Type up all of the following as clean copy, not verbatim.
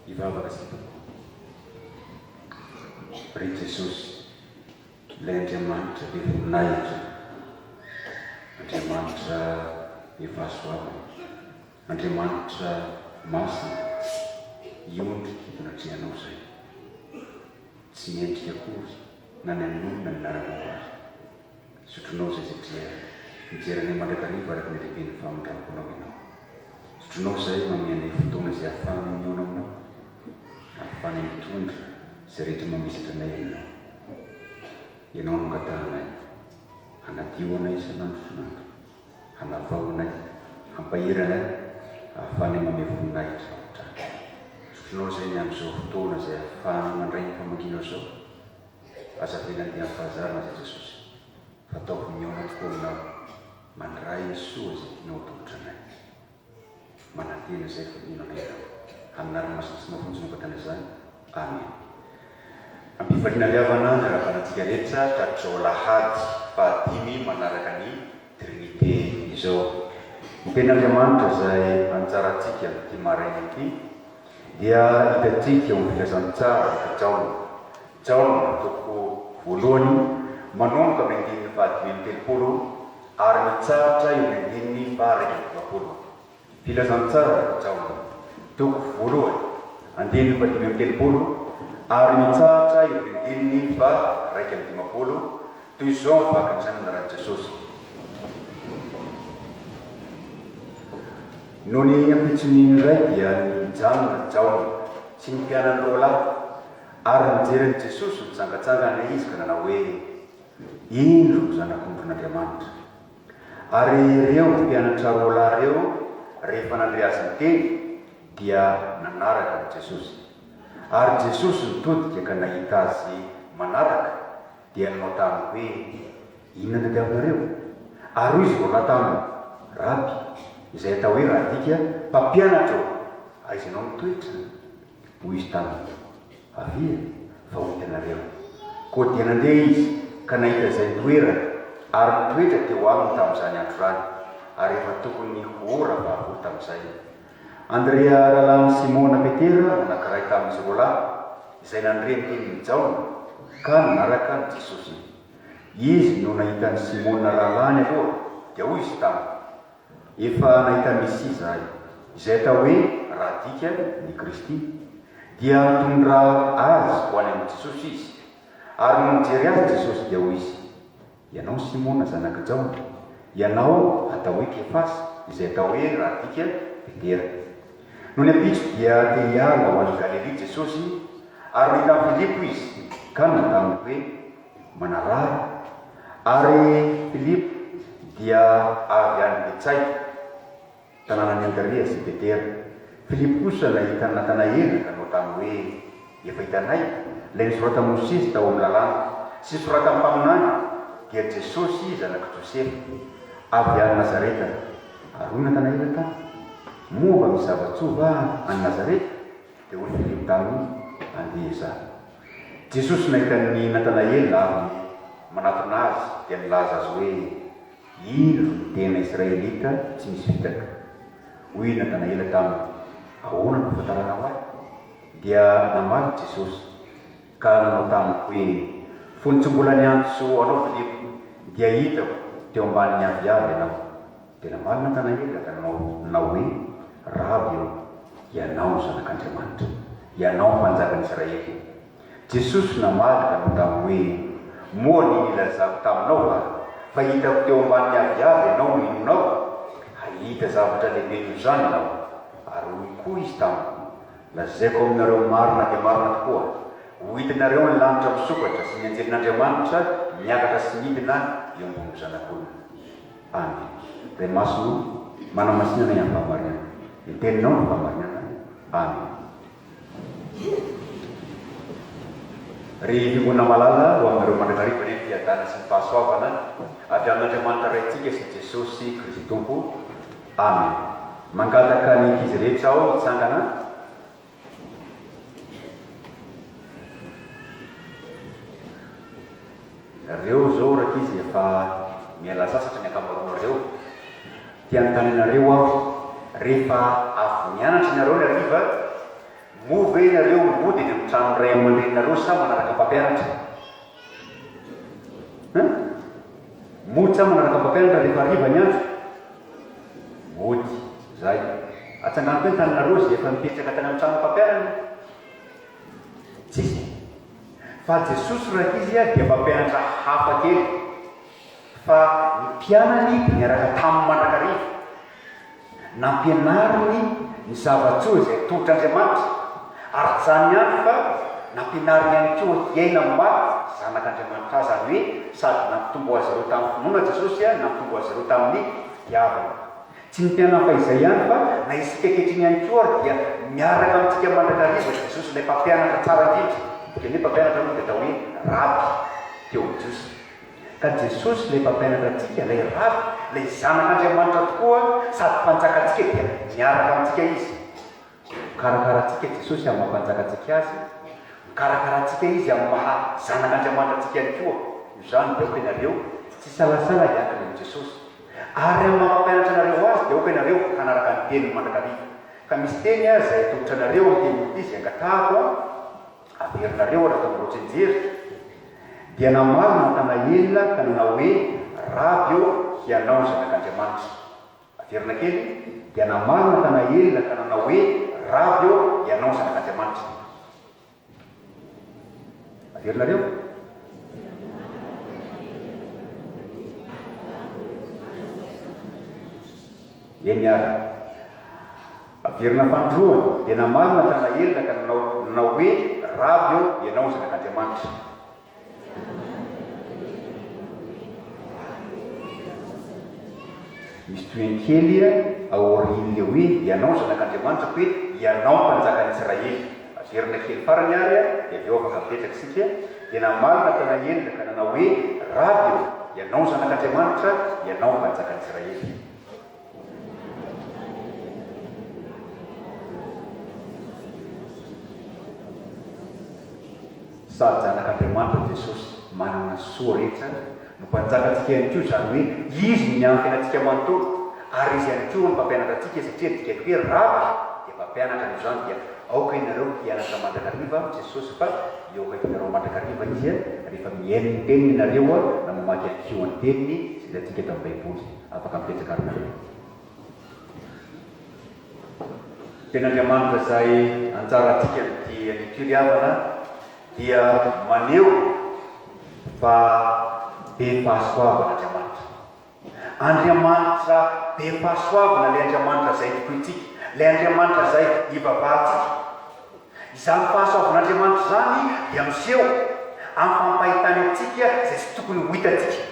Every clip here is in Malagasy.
Hivavaka isika tompoko. Ry Jesosy, Ilay Andriamanitra be voninahitra, Andriamanitra be fahasoavana, Andriamanitra masina, hiondrika eto anatrehanao izahay. Tsy mendrika akory na ny hanonona ny anaranao ary. Zotronao izay satria mijery anay mandrakariva araka ny halehiben'ny famindram-ponao Ianao. Zotronao izahay manome anay fotoana izay ahafahanay mihaona Aminao, ahafahanay mitondra izay rehetra mamesatra anay Aminao. Ianao no angatahanay, hanadio anay isan'andro isan'andro, hanavao anay, hampahery anay, ahafahanay mamehy voninahitra hatrany. Zotronao izahay ny amin'izao fotoana izay ahafahanay mandray ny famangianao izao. Aza avela handeha amin'ny fahazarana izay Jesosy, fa ataovy mihaona tokoa aminao, mandray ny soa izay tianao atolotra anay. Manantena izay fa mino anay ianao. Amin'ny anarana masina sy mafonja no angatahana izany. Amena. Am-pifaliana ry havana ny arahabana antsika rehetra tratrizao alahady fahadimy manaraka ny Trinite izao. Ny Tenin'Andriamanitra izay anjarantsika amin'ity maraina ity dia hitantsika ao amin'ny Filazantsara araka Jaona. Jaona, toko voalohany, manomboka amin'ny andininy faha-35 ary mitsahatra eo amin'ny andininy faha-51. Filazantsara araka Jaona, toko voalohany, andininy faha-35 ary mitsahatra eo amin'ny andininy faha-51, toy izao ny fahakan'izany anaran'i Jesosy. Nony ampitson'iny indray dia nijanona Jaona sy ny mpianany roalahy ary nijery an'i Jesosy nitsangantsangana izy ka nanao hoe, Indro ny Zanak'ondrin'Andriamanitra. Ary ireo mpianatra roalahy ireo rehefa nandre Azy niteny dia nanaraka an'i Jesosy. Ary Jesosy nitodika ka nahita azy manaraka dia nanao taminy hoe, Inona no tadiavinareo? Ary hoy izy roalahy taminy, Raby, izay atao hoe raha adika, Mpampianatra ô, aiza ianao mitoetra? Hoy izy taminy, Avia, fa ho hitanareo. Koa dia nandeha izy ka nahita izay nitoerany, ary nitoetra teo aminy tamin'izany andro izany, ary efa tokony ho ora fahafolo tamin'izay. Andrea rahalahin'i Simona Petera no anankiray tamin'izy roalahy, izay nandre ny tenin'i Jaona, ka nanaraka an'i Jesosy. Izy no nahita an'i Simona rahalahiny aloha, dia hoy izy taminy, Efa nahita ny Mesia izahay, izay atao hoe, raha adika, ny Kristy. Dia nitondra azy ho any amin'i Jesosy izy. Ary nony nijery azy Jesosy, dia hoy Izy, Ianao Simona zanak'i Jaona, ianao atao hoe Kefasy, izay atao hoe, raha adika, Petera. Nony ampitso dia te hiala ho any Galilia Jesosy, ary nahita an'i Filipo Izy, ka nanontany hoe, Manaraha. Ary Filipo dia avy any Betsaida, tanànan'i Andrea sy Petera. Filipo kosa nahita an'i Natanaela ka nanao taminy hoe, Efa hitanay ilay nosoratan'i Mosesy tao amin'ny Lalàna sy nosoratan'ny mpaminany, dia Jesosy zanak'i Josefa, avy any Nazareta. Ary hoy Natanaela taminy, Moa mba misy zava-tsoa va any Nazareta? Dia hoy Filipo taminy, Andeha hizaha. Jesosy nahita an'i Natanaela avy manatona azy dia nilaza azy hoe, Indro ny tena Israelita tsy misy fitaka. Hoy i Natanaela taminy, Ahoana no ahafantaranao ahy? Dia namaly Jesosy, ka nanao taminy hoe, Fony tsy mbola niantso anao Filipo, dia hitako teo ambanin'ny aviavy ianao. Dia namaly Natanaela ka nanao hoe, Raby ô, Ianao no Zanak'Andriamanitra, Ianao no Mpanjakan'i Israely. Jesosy namaly ka nanao taminy hoe, Moa ny nilazako taminao va, fa hitako teo ambanin'ny aviavy ianao no inonao? Hahita zavatra lehibe toy izany ianao. Ary hoy koa Izy taminy, Lazaiko aminareo marina dia marina tokoa, ho hitanareo ny lanitra misokatra sy ny anjelin'Andriamanitra miakatra sy midina eo ambonin'ny Zanak'olona. Amen. Ray Masina o, manamasina anay amin'ny fahamarinana. Ny Teninao no fahamarinana. Amen. Ry Fiangonana malala, ho aminareo mandrakariva anie ny fiadanana sy ny fahasoavana avy amin'Andriamanitra Raintsika sy Jesosy Kristy Tompo. Amen. Mangataka ny ankizy rehetra aho hitsangana. Nareo zao rankizy efa miala sasatra ny ankamaroanareo. Te hanontany anareo aho, rehefa avy mianatra ianareo ny hariva, moa ve ianareo mody eny amin'ny tranon'ny ray aman-dreninareo sa manaraka mpampianatra? Hein? Mody sa manaraka mpampianatra rehefa hariva ny andro? Mody, zay. Atsangano koa ny tananareo izay efa nipetraka tany amin'ny tranon'ny mpampianany. Tsisy. Fa Jesosy rankizy dia mpampianatra hafa kely. Fa ny mpianany dia niaraka taminy mandrakariva. Nampianariny ny zava-tsoa izay atolotr'Andriamanitra, ary tsy izany ihany fa nampianariny ihany koa hiaina amin'ny maha zanak'Andriamanitra azy, izany hoe sady nampitombo azy ireo tamin'ny finoana Jesosy, nampitombo azy ireo tamin'ny fitiavana. Tsy ny mpianany fahizay ihany fa na isika ankehitriny ihany koa ary dia miaraka amintsika mandrakariva Jesosy ilay mpampianatra tsara indrindra. Ny hoe mpampianatra moa dia atao hoe raby teo amin'ny Jiosy. Ka Jesosy ilay mpampianatra antsika, ilay raby, ilay zanak'Andriamanitra tokoa sady mpanjakantsika dia miaraka amintsika Izy. Mikarakara antsika Jesosy amin'ny maha mpanjaka antsika Azy, mikarakara antsika Izy amin'ny maha zanak'Andriamanitra antsika ihany koa. Noho izany dia aoka ianareo tsy hisalasala hiankina amin'i Jesosy. Ary amin'ny maha mpampianatra anareo Azy dia aoka ianareo hanaraka ny teniny mandrakariva. Ka misy teny aza izay atolotra anareo amin'ity anio ity izay angatahako an, averinareo ary ataonareo tsianjery. Dia namaly Natanaela ka nanao hoe, Raby ô, Hianao no Zanak'Andriamanitra. Averina kely, dia namaly Natanaela ka nanao hoe, Raby ô, Hianao no Zanak'Andriamanitra. Averinareo? Eny ary. Averina fanindroany, dia namaly Natanaela ka nanao nanao hoe, Raby ô, Ianao no Zanak'Andriamanitra. Misy tohiny kely aorian'ilay hoe Ianao no Zanak'Andriamanitra hoe Ianao no Mpanjakan'i Israely. Averina kely farany ary dia avy eo afaka mipetraka isika. Dia namaly Natanaela ka nanao hoe, Raby ô, Ianao no Zanak'Andriamanitra, Ianao no Mpanjakan'i Israely. Sady Zanak'Andriamanitra Jesosy, manana ny soa rehetra, no Mpanjakantsika ihany koa, izany hoe Izy no miampy antsika manontolo, ary Izy ihany koa no Mpampianatra antsika, satria ny dikan'ny hoe Raby dia Mpampianatra, noho izany dia aoka ianareo hianatra mandrakariva amin'i Jesosy fa eo akaikinareo mandrakariva Izy rehefa mihaino ny Teniny ianareo na mamaky ihany koa ny Teniny izay hitantsika eto amin'ny Baiboly. Afaka mipetraka ary nareo. Tenin'Andriamanitra izay anjarantsika amin'ity anio ity ry havana dia maneho fa be fahasoavana Andriamanitra. Andriamanitra be fahasoavana ilay Andriamanitra izay tompointsika, ilay Andriamanitra izay ivavahantsika. Izany fahasoavan'Andriamanitra izany dia miseho amin'ny fampahitany antsika izay tsy tokony ho hitantsika.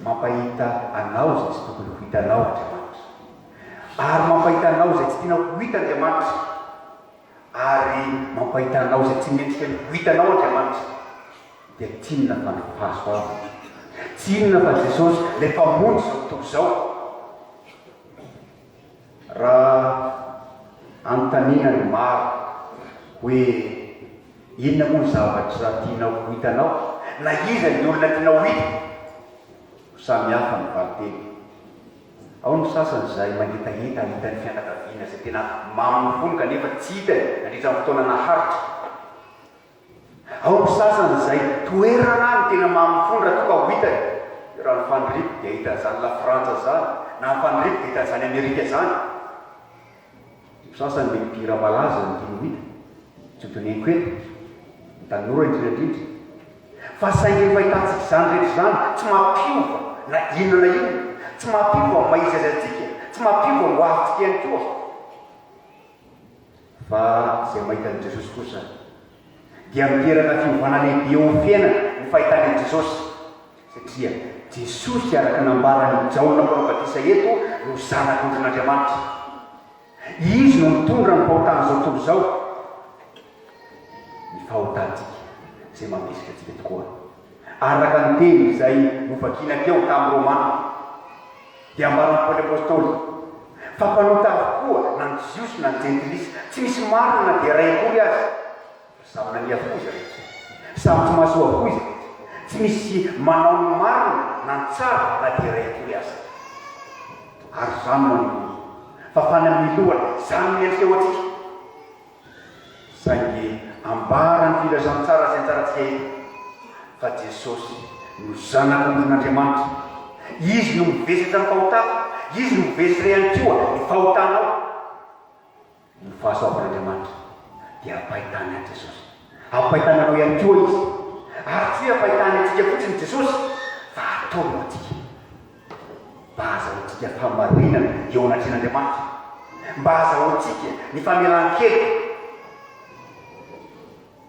Mampahita anao izay tsy tokony ho hitanao Andriamanitra. Ary mampahita anao izay tsy tianao ho hita Andriamanitra. Ary mampahita anao izay tsy mendrika ny ho hitanao Andriamanitra. Dia tsy inona fa ny fahasoavana. Tsy inona fa Jesosy, ilay Mpamonjy izao tontolo izao. Raha anontaniana ny maro hoe inona moa ny zavatra tianao ho hitanao na iza ny olona tianao ho hita, ho samy hafa ny valinteny. Ao ny sasany izay mangetaheta hahita ny fianakaviana izay tena mamin'ny fony kanefa tsy hitany nandritra ny fotoana naharitra. Ao ny sasany izay toerana no tena mamy fony raha toa ka ho hitany. Raha ny faniriako dia hahita an'izany Lafrantsa izany, na ny faniriako dia hahita an'izany Amerika izany. Ny sasany mety mpihira malaza no tiany ho hita, tsy ho toneniko eto, ny tanora indrindra indrindra. Fa saingy ny fahitantsika izany rehetra izany tsy mampiova na inona na inona, tsy mampiova ny maha izy azy antsika, tsy mampiova ny hoavintsika ihany koa. Fa izay mahita an'i Jesosy kosa dia miteraka fiovana lehibe eo amin'ny fiainana ny fahitany an'i Jesosy, satria Jesosy araka nambaran'i Jaona Mpanao Batisa eto no Zanak'ondrin'Andriamanitra. Izy no mitondra ny fahotan'izao tontolo izao. Ny fahotantsika izay mamesitra antsika tokoa. Araka ny teny izay novakiana teo tamin'ny Romana, dia ambaran'i Paoly Apostoly fa mpanota avokoa na ny Jiosy na ny Jentilisa, tsy misy marina na dia iray akory aza. Fa samy nania avokoa izy rehetra. Samy tsy mahasoa avokoa izy rehetra. Tsy misy manao ny marina na ny tsara na dia iray akory aza. Ary izany no anehoany fa fanamelohana izany no miantrika ho antsika. Saingy ambaran'ny filazantsara izay antsarantsika eto fa Jesosy no Zanak'ondrin'Andriamanitra. Izy no mivesatra ny fahotako, Izy no mivesatra ihany koa ny fahotanao. Ny fahasoavan'Andriamanitra dia ampahitany an'i Jesosy. Ampahitany anao ihany koa Izy. Ary tsy hoe ampahitany antsika fotsiny Jesosy fa ataony ho antsika. Mba hahazahoantsika fahamarinana eo anatrehan'Andriamanitra. Mba hahazahoantsika ny famelan-keloka.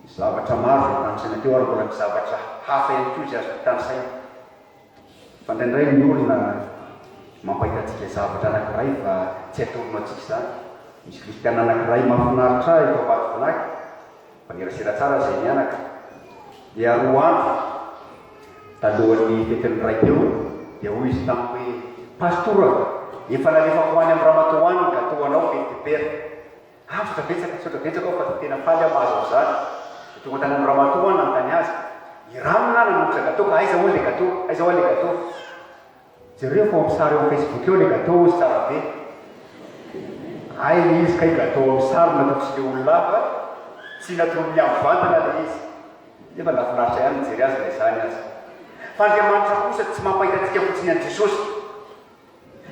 Misy zavatra maro izay notanisaina teo ary mbola misy zavatra hafa ihany koa izay azo tanisaina. Fa indraindray ny olona mampahita antsika zavatra anankiray fa tsy atorony antsika izany. Misy kristiana anankiray mahafinaritra ahy eto Ambatovinaky, mpifanerasera tsara izay mianaka, dia roa andro talohan'ny fetin'ny Ray teo dia hoy izy tamiko hoe, Pastora, efa nalefako any amin'ny ramatoa any ny gateau anao fety de père. Ah misaotra betsaka, misaotra betsaka aho fa tena faly aho mahazo an'izany. Dia tonga tany amin'ny ramatoa aho nanontany azy, i ranona nanolotra gateau ka aiza hono le gateau, aiza hoa le gateau? Jereo fa ao amin'ny sary eo amin'ny facebook eo le gateau hozy tsara be. Hay le izy kay gateau amin'ny sary nataoko sy le olona fa tsy natoron'ny ahy mivantana le izy. Nefa nahafinaritra ihany nijery azy na izany aza. Fa Andriamanitra kosa tsy mampahita antsika fotsiny an'i Jesosy.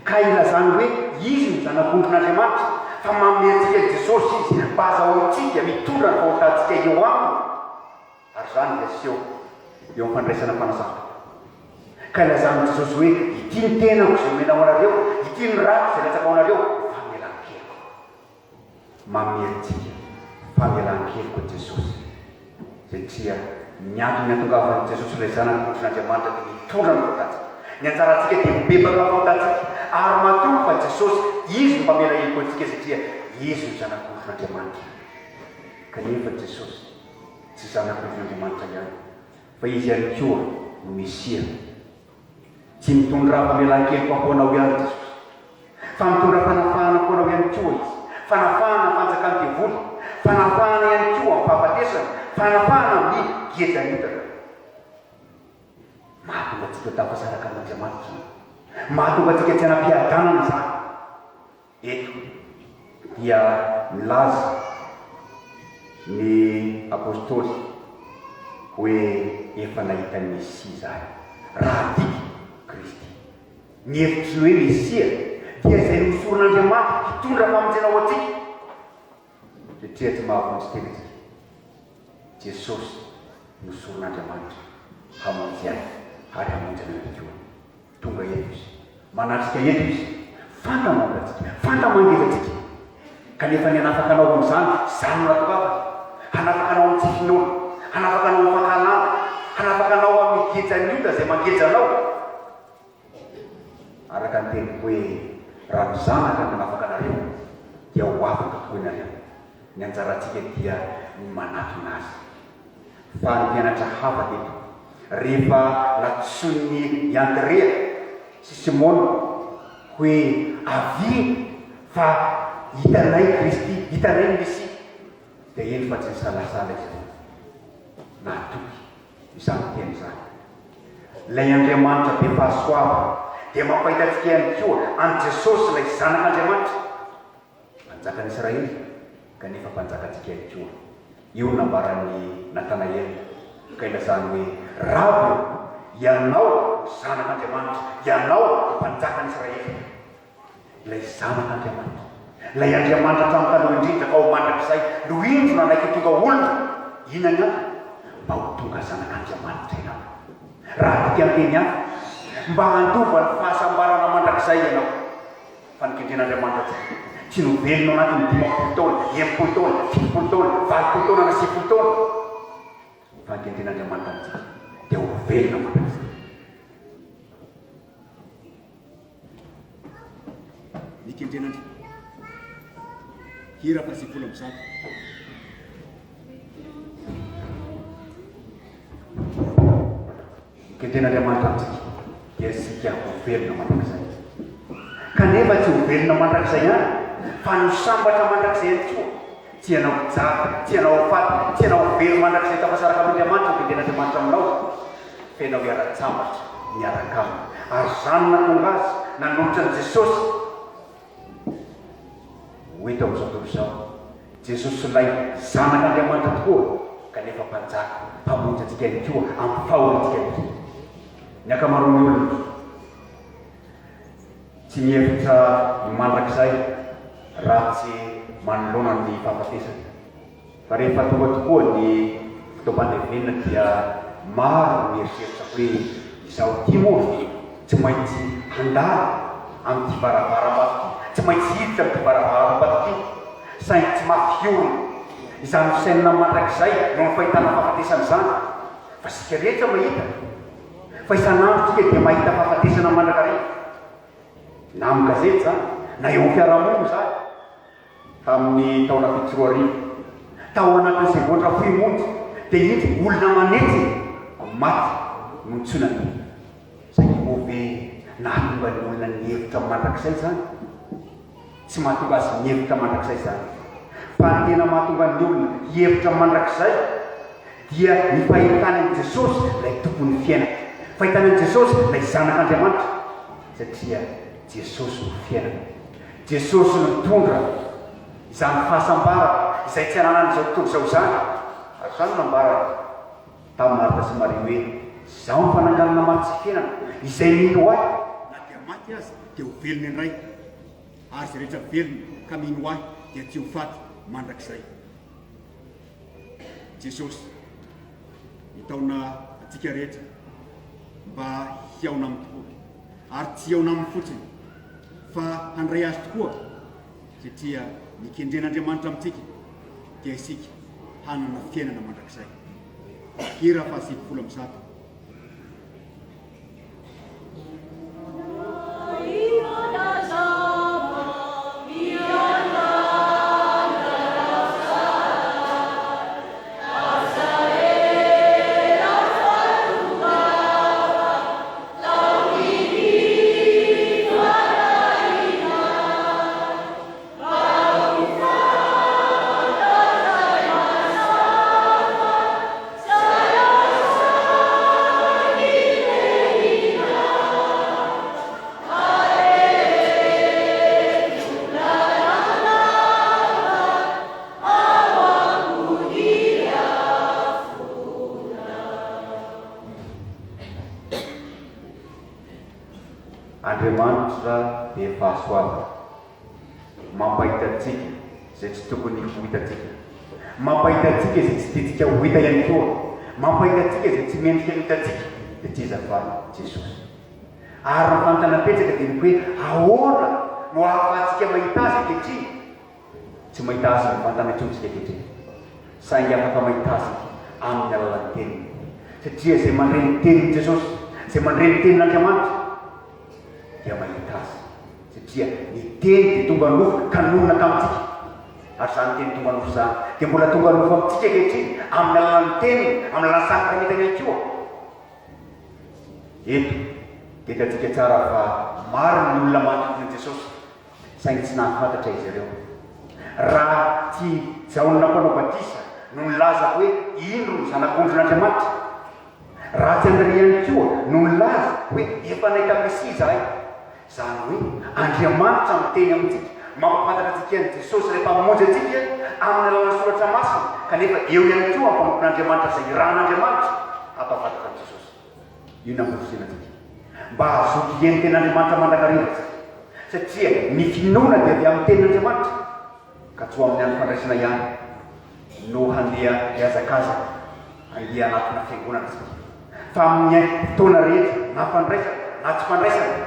Ka ilazany hoe Izy no Zanak'ondrin'Andriamanitra, fa manome antsika an'i Jesosy Izy mba hazahoantsika mitondra ny fahotantsika eo Aminy, ary izany dia aseho eo amin'ny fandraisana fanasan-tompo. Ka ilazan'i Jesosy hoe, Ity ny tenako izay omena ho anareo, ity ny rako izay latsaka ho anareo, ho famelan-keloka. Manome antsika famelan-keloka Jesosy, satria ny antony nahatongavan'i Jesosy ilay Zanak'ondrin'Andriamanitra dia nitondra ny fahotantsika. Ny anjarantsika dia mibebaka amin'ny fahotantsika ary matoky fa Jesosy, Izy no mpamela heloka antsika satria Izy no Zanak'ondrin'Andriamanitra. Kanefa Jesosy tsy Zanak'ondrin'Andriamanitra ihany, fa Izy ihany koa no Mesia. Tsy mitondra famelan-keloka ho anao ihany Jesosy, fa mitondra fanafahana ho anao ihany koa Izy, fanafahana amin'ny fanjakan'ny devoly, fanafahana ihany koa amin'ny fahafatesana, fanafahana amin'ny gejan'ny otaka. Mahatonga antsika ho tafasaraka amin'Andriamanitra izany. Mahatonga antsika tsy hanam-piadanana izany. Eto dia milaza ny Apostoly hoe efa nahita ny Mesia izahay, raha adika, Kristy. Ny hevitry ny hoe Mesia dia izay nosoron'Andriamanitra hitondra famonjena ho antsika, satria tsy mahavonjy tena isika. Jesosy nosoron'Andriamanitra hamonjy ahy ary hamonjy anao ihany koa. Tonga eto izy. Manatrika eto izy. Fanta momba antsika. Fanta mangeja antsika. Kanefa ny hanafaka anao amin'izany, izany no natongavany. Hanafaka anao amin'ny tsy finoana. Hanafaka anao amin'ny fankahalana. Hanafaka anao amin'ny gejan'ny ota izay mangeja anao. Araka ny teniko hoe, raha ny Zanaka no manafaka anareo, dia ho afaka tokoa ianareo. Ny anjarantsika dia ny manatona Azy. Fa ny mpianatra hafa teto, rehefa nantsoin'i Andrea sy Simona hoe avia fa hitanay Kristy, hitanay ny Mesia, dia eny fa tsy nisalasala izy ireo. Nahatoky izany teny izany. Ilay Andriamanitra be fahasoavana dia mampahita antsika ihany koa an'i Jesosy ilay Zanak'Andriamanitra. Mpanjakan'i Israely, kanefa mpanjakantsika ihany koa. Io no nambaran'i Natanaela, ka ilazany hoe, Raby ô, Ianao no Zanak'Andriamanitra, Ianao no Mpanjakan'i Israely. Ilay Zanak'Andriamanitra, ilay Andriamanitra hatramin'ny taloha indrindra ka ho mandrakizay, no indro nanaiky ho tonga olona. Inona ny antony? Mba ho tonga Zanak'Andriamanitra ianao. Raha adika amin'ny teny hafa, mba handova ny fahasambarana mandrakizay ianao. Fa ny kendren'Andriamanitra antsika, tsy ny ho velona ao anatin'ny 50 taona, 60 taona, 70 taona, 80 taona na 90 taona, fa ny kendren'Andriamanitra amintsika dia ho velona mandrakizay. Ny kendren'Andriamanitra. Hira faha 190. Kendren'Andriamanitra amintsika dia isika ho velona mandrakizay. Kanefa tsy ho velona mandrakizay ihany, fa ny ho sambatra mandrakizay ihany koa. Tsy ianao hijaly, tsy ianao ho faty, tsy ianao ho very mandrakizay tafasaraka amin'Andriamanitra no kendren'Andriamanitra aminao, fa ianao hiara-tsambatra miaraka Aminy. Ary izany no nahatonga Azy nanolotra an'i Jesosy ho eto amin'izao tontolo izao. Jesosy ilay Zanak'Andriamanitra tokoa, kanefa Mpanjaka, Mpamonjy antsika ihany koa amin'ny fahoriantsika rehetra. Ny ankamaroan'ny olona tsy mihevitra ny mandrakizay raha tsy manoloana ny fahafatesana. Fa rehefa tonga tokoa ny fotoam-pandevenana dia maro no mieritreritra hoe izaho ity moa tsy maintsy handalo amin'ity varavaram-bato ity, tsy maintsy hiditra amin'ity varavaram-bato ity, saingy tsy mafy orina izany fisainana mandrakizay noho ny fahitana fahafatesana izany. Fa isika rehetra mahita fa isan'andro isika dia mahita fahafatesana mandrakariva, na amin'ny gazety izany, na eo amin'ny fiarahamonina izany. Tamin'ny taona 2007, tao anatin'ny segondra fohy monja, dia indro olona aman'hetsiny maty nontsoinana. Saingy moa ve nahatonga ny olona nihevitra mandrakizay izany? Tsy mahatonga azy mihevitra mandrakizay izany. Fa ny tena mahatonga ny olona hihevitra mandrakizay dia ny fahitany an'i Jesosy ilay Tompon'ny fiainana, fahitany an'i Jesosy ilay Zanak'Andriamanitra, satria Jesosy no fiainana. Jesosy no mitondra izany fahasambarana izay tsy ananan'izao tontolo izao izany. Ary izany no nambarany tamin'i Marta sy Maria hoe, Izaho no fananganana maty sy fiainana, izay mino Ahy, Na dia maty aza dia ho velona indray, ary izay rehetra velona ka mino Ahy dia tsy ho faty mandrakizay. Jesosy mitaona antsika rehetra mba hihaona Aminy tokoa, ary tsy hihaona Aminy fotsiny fa handray Azy tokoa, satria ny kendren'Andriamanitra amintsika dia isika hanana fiainana mandrakizay. Hira faha 190. Andriamanitra be fahasoavana. Mampahita antsika izay tsy tokony ho hitantsika. Mampahita antsika izay tsy tiantsika ho hita ihany koa. Mampahita antsika izay tsy mendrika ny hitantsika, dia tsy iza fa Jesosy. Ary ny fanontaniana apetraka dia ny hoe ahoana no ahafahantsika mahita Azy ankehitriny? Tsy mahita Azy mivantana intsony isika ankehitriny, saingy afaka mahita Azy amin'ny alalan'ny Teniny. Satria izay mandre ny Tenin'i Jesosy, izay mandre ny Tenin'Andriamanitra, dia mahita Azy. Satria ny Teny dia tonga nofo ka nonina tamintsika. Ary izany Teny tonga nofo izany dia mbola tonga nofo amintsika ankehitriny, amin'ny alalan'ny Teniny, amin'ny alalan'ny sakramentany ihany koa. Eto dia hitantsika tsara fa maro ny olona manodidina an'i Jesosy, saingy tsy nahafantatra izy ireo. Raha tsy i Jaona Mpanao Batisa no nilaza hoe, Indro ny Zanak'ondrin'Andriamanitra. Raha tsy Andrea ihany koa no nilaza hoe, Efa nahita Mesia izahay. Izany hoe, Andriamanitra miteny amintsika, mampahafantatra antsika an'i Jesosy ilay Mpamonjy antsika amin'ny alalan'ny Soratra Masina, kanefa eo ihany koa ny mpanompon'Andriamanitra izay irahan'Andriamanitra hampahafantatra an'i Jesosy. Io no namporisihina antsika mba hazoto hihaino ny Tenin'Andriamanitra mandrakariva isika, satria ny finoana dia avy amin'ny Tenin'Andriamanitra, ka tsy ho amin'ny andro fandraisana ihany no handeha hihazakazaka handeha hanatona fiangonana isika, fa amin'ny fotoana rehetra, na fandraisana na tsy fandraisana,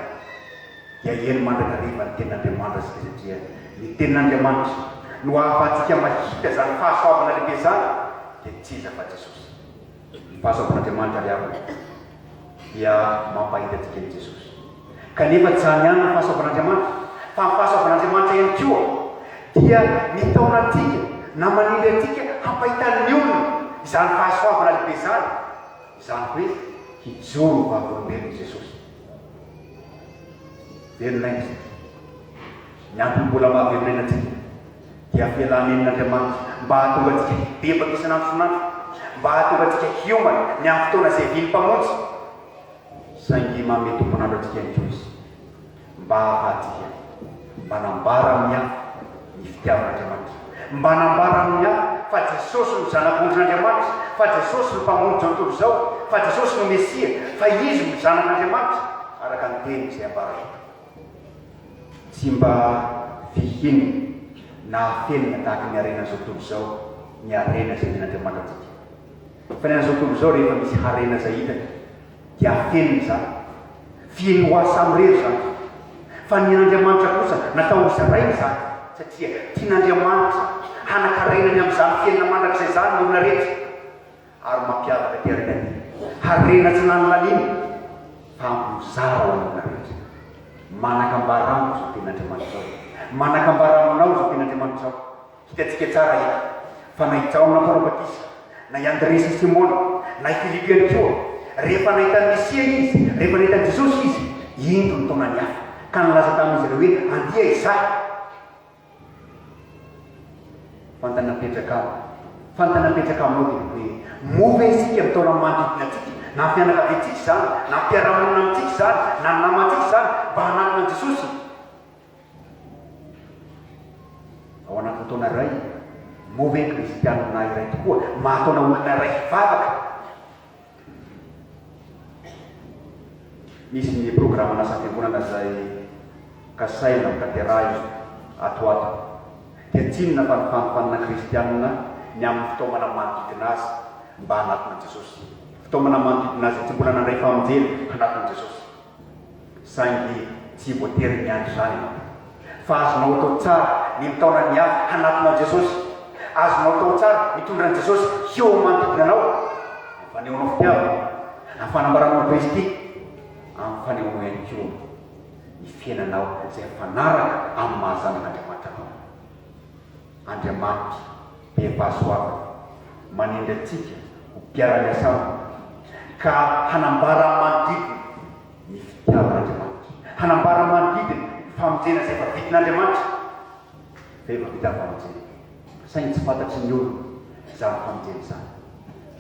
dia heno mandrakariva ny Tenin'Andriamanitra isika, satria ny Tenin'Andriamanitra no ahafahantsika mahita izany fahasoavana lehibe izany, dia tsy iza fa Jesosy. Ny fahasoavan'Andriamanitra ry havana dia mampahita antsika an'i Jesosy. Kanefa tsy izany ihany ny fahasoavan'Andriamanitra, fa ny fahasoavan'Andriamanitra ihany koa dia mitaona antsika na manindry antsika hampahita ny olona izany fahasoavana lehibe izany, izany hoe. Hijoro ho vavolombelon'i Jesosy. Velona aina isika. Ny antony mbola mahavelona aina antsika dia fialà-nenin'Andriamanitra mba hahatonga antsika hibebaka isan'andro isan'andro, mba hahatonga antsika hiomana ny amin'ny fotoana izay hiavian'ny Mpamonjy. Saingy manome tompon'andro antsika ihany koa Izy mba hahafahantsika manambara amin'ny hafa ny fitiavan'Andriamanitra, manambara amin'ny hafa fa Jesosy no Zanak'ondrin'Andriamanitra, fa Jesosy no Mpamonjy izao tontolo izao, fa Jesosy no Mesia, fa Izy no Zanak'Andriamanitra, araka ny teny izay ambara eto. Tsy mba fihinina na afenina tahaka ny harenan'izao tontolo izao ny harena izay omen'Andriamanitra antsika. Fa ny an'izao tontolo izao rehefa misy harena izay hitany dia afenina izany. Fihiny ho azy samirery izany. Fa ny an'Andriamanitra kosa natao hozaraina izany satria tian'Andriamanitra hanan-karena ny amin'izany fiainana mandrakizay izany ny olona rehetra. Ary mampiavaka ity harena ity, harena tsy lany laniana fa ampy mizara ho an'ny olona rehetra. Manan-kambara amiko izao tenin'Andriamanitra izao. Manan-kambara aminao izao tenin'Andriamanitra izao. Hitantsika tsara eto fa na i Jaona Mpanao Batisa, na i Andrea sy Simona, na i Filipo ihany koa, rehefa nahita ny Mesia izy, rehefa nahita an'i Jesosy izy, indro nitaona ny hafa, ka nilaza tamin'izy ireo hoe, Andia izaho. Fantany napetraka amiko. Fantany napetraka aminao dia ny hoe, moa ve isika mitaona ny manodidina antsika, na ny fianakaviantsika izany, na ny mpiara-monina amintsika izany, na ny namantsika izany, mba hanatona an'i Jesosy? Ao anatin'ny taona iray, moa ve ny kristianina iray tokoa mahataona olona iray hivavaka? Misy ny programan'asa fiangonana izay kasaina hotanterahina ato ho ato. Dia tsy inona fa ny fanofanana kristianina ny amin'ny fitaomana manodidina azy mba hanatona an'i Jesosy. Fitaomana manodidina azy tsy mbola nandray famonjena hanatona an'i Jesosy. Saingy tsy voatery miandry izany ianao. Fa azonao atao tsara ny mitaona ny hafa hanatona an'i Jesosy. Azonao atao tsara mitondra an'i Jesosy heo amin'ny manodidina anao, amin'ny fanehoanao fitiavana, amin'ny fanambaranao an'i Kristy, amin'ny fanehoanao ihany koa ny fiainanao izay mifanaraka amin'ny maha-zanak'Andriamanitra anao. Andriamanitra be fahasoavana manendry antsika ho mpiara-miasa aminy ka hanambara amin'ny manodidina ny fitiavan'Andriamanitra, hanambara amin'ny manodidina ny famonjena izay efa vitin'Andriamanitra, fa efa vita ny famonjena, saingy tsy fantatry ny olona izany famonjena izany.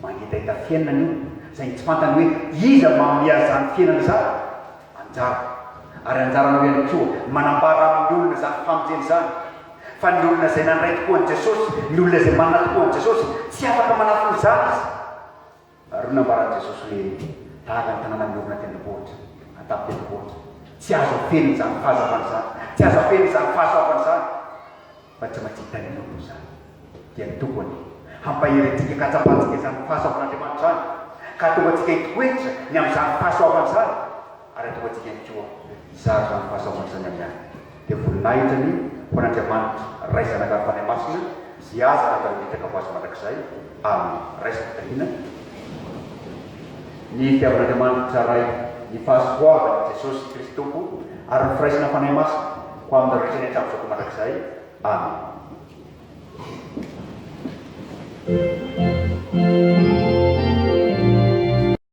Mangetaheta fiainana ny olona, saingy tsy fantany hoe iza no manome azy izany fiainana izany. Anjara, ary anjaranao ihany koa, ny manambara amin'ny olona izany famonjena izany. Fa ny olona izay nandray tokoa an'i Jesosy, ny olona izay manana tokoa an'i Jesosy, tsy afaka manafina izany izy. Ary hoy nambaran'i Jesosy hoe, Tahaka ny tanàna miorina an-tendrombohitra, an-tampon-tendrombohitra, tsy azo afenina izany fahazavana izany, tsy azo afenina izany fahasoavana izany, fa tsy maintsy hitan'ny olona izany. Dia ny Tompo anie hampahery antsika ka hatsapantsika izany fahasoavan'Andriamanitra izany, ka hahatonga antsika hitoetra ny amin'izany fahasoavana izany, ary hahatonga antsika ihany koa hizara izany fahasoavana izany amin'ny hafa. Dia voninahitra anie ho an'Andriamanitra, Ray, Zanaka ary Fanahy Masina, izay aza tanteraka ho azy mandrakizay. Amena. Raiso fitahiana. Ny fitiavan'Andriamanitra Ray, ny fahasoavan'i Jesosy Kristy Tompo, ary ny firaisana Fanahy Masina ho aminareo rehetra anie hatramin'izao ka mandrakizay. Amena.